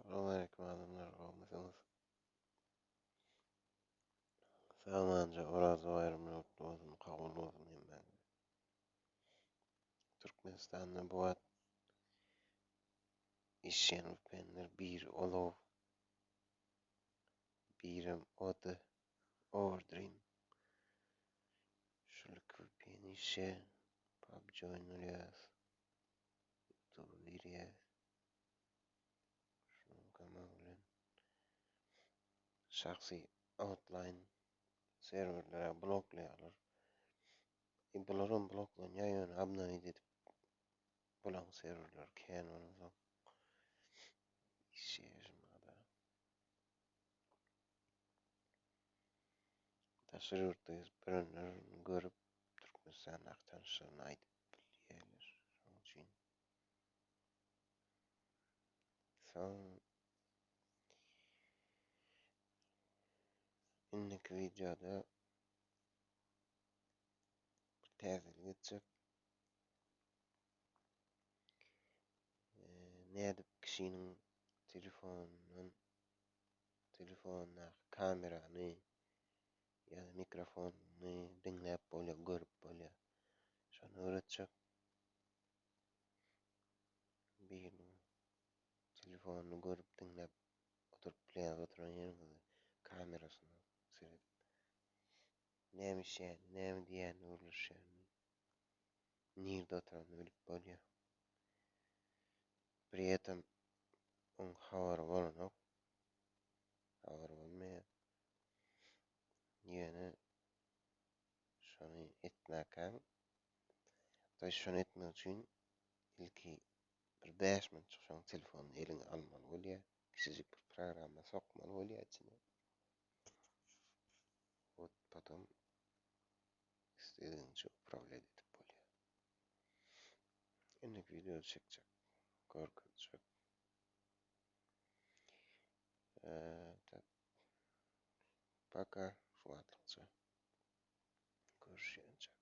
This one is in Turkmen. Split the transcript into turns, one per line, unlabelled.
Salowmaleýkim adamlar gowmysyňyz? Sagmanja Oraza baýramyny gutly bolsun kabul bolsun hemmäňize. Türkmenistanda bu wagt işleýän VPN-ler biri Olow, birem OD, Overdream. Şul iki VPN işleýär. PUBG oýnalýar. Youtube girýär. Şunuň kömegi bilen şahsy outline serwerlere bloklaýarlar. E, bularam bloklanýar, ýöne obnovit edip bulaň serwerleri kän bolansoň işleýär şunada. Daşary ýurtda gezip ýörenler görüp Türkmenistandaky tanyşlaryna aýdyp bilýärler. Şonuň üçin Soň indiki wideoda bir täzelik etjek. Nädip kişiniň telefonundan telefondaky kamerany ýa-da mikrofonyny diňläp bolýar, görüp bolýar. Şony öwretjek. Biriniň telefonyny görüp diňläp oturyp bilýäňiz oturan ýeriňizde kamerasyna seredip. Näme işýänini, näme diýýänini, gürleşýänini, nirde oturanyny bilip bolýar. Pri etem oň habary bolanok. Habary bolmaýar. Ýöne şony etmäkäň, to ýest şony etmek üçin ilki bir 5 minutjyk şoň telefonyny eliňe almaly bolýar. Kiçijik bir programma sokmaly bolýar içine. Wot potom isledigiňçe upravlýat edip bolýar. Indiki wideoda çekjek, görkezjek. Tak. Paka şu wagtlykça. Görüşýänçä.